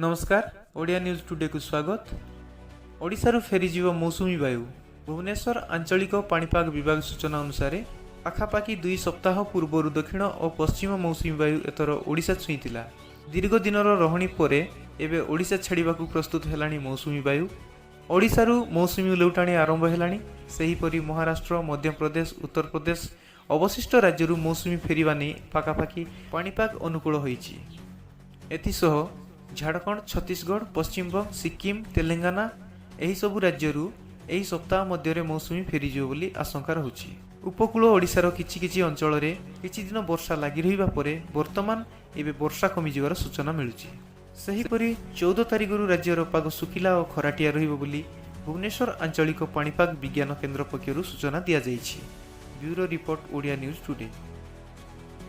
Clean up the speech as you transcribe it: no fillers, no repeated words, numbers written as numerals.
ନମସ୍କାର, ଓଡ଼ିଆ ନ୍ୟୁଜ୍ ଟୁଡେକୁ ସ୍ୱାଗତ। ଓଡ଼ିଶାରୁ ଫେରିଯିବ ମୌସୁମୀ ବାୟୁ। ଭୁବନେଶ୍ୱର ଆଞ୍ଚଳିକ ପାଣିପାଗ ବିଭାଗ ସୂଚନା ଅନୁସାରେ, ପାଖାପାଖି 2 ସପ୍ତାହ ପୂର୍ବରୁ ଦକ୍ଷିଣ ଓ ପଶ୍ଚିମ ମୌସୁମୀ ବାୟୁ ଏଥର ଓଡ଼ିଶା ଛୁଇଁଥିଲା। ଦୀର୍ଘ ଦିନର ରହଣି ପରେ ଏବେ ଓଡ଼ିଶା ଛାଡ଼ିବାକୁ ପ୍ରସ୍ତୁତ ହେଲାଣି ମୌସୁମୀ ବାୟୁ। ଓଡ଼ିଶାରୁ ମୌସୁମୀ ଲେଉଟାଣି ଆରମ୍ଭ ହେଲାଣି। ସେହିପରି ମହାରାଷ୍ଟ୍ର, ମଧ୍ୟପ୍ରଦେଶ, ଉତ୍ତରପ୍ରଦେଶ ଅବଶିଷ୍ଟ ରାଜ୍ୟରୁ ମୌସୁମୀ ଫେରିବା ନେଇ ପାଖାପାଖି ପାଣିପାଗ ଅନୁକୂଳ ହୋଇଛି। ଏଥିସହ ଝାଡ଼ଖଣ୍ଡ, ଛତିଶଗଡ଼, ପଶ୍ଚିମବଙ୍ଗ, ସିକିମ୍, ତେଲେଙ୍ଗାନା ଏହିସବୁ ରାଜ୍ୟରୁ ଏହି ସପ୍ତାହ ମଧ୍ୟରେ ମୌସୁମୀ ଫେରିଯିବ ବୋଲି ଆଶଙ୍କା ରହୁଛି। ଉପକୂଳ ଓଡ଼ିଶାର କିଛି କିଛି ଅଞ୍ଚଳରେ କିଛି ଦିନ ବର୍ଷା ଲାଗି ରହିବା ପରେ ବର୍ତ୍ତମାନ ଏବେ ବର୍ଷା କମିଯିବାର ସୂଚନା ମିଳୁଛି। ସେହିପରି 14 ତାରିଖରୁ ରାଜ୍ୟର ପାଗ ଶୁଖିଲା ଓ ଖରାଟିଆ ରହିବ ବୋଲି ଭୁବନେଶ୍ୱର ଆଞ୍ଚଳିକ ପାଣିପାଗ ବିଜ୍ଞାନ କେନ୍ଦ୍ର ପକ୍ଷରୁ ସୂଚନା ଦିଆଯାଇଛି। Bureau report, Odia news today.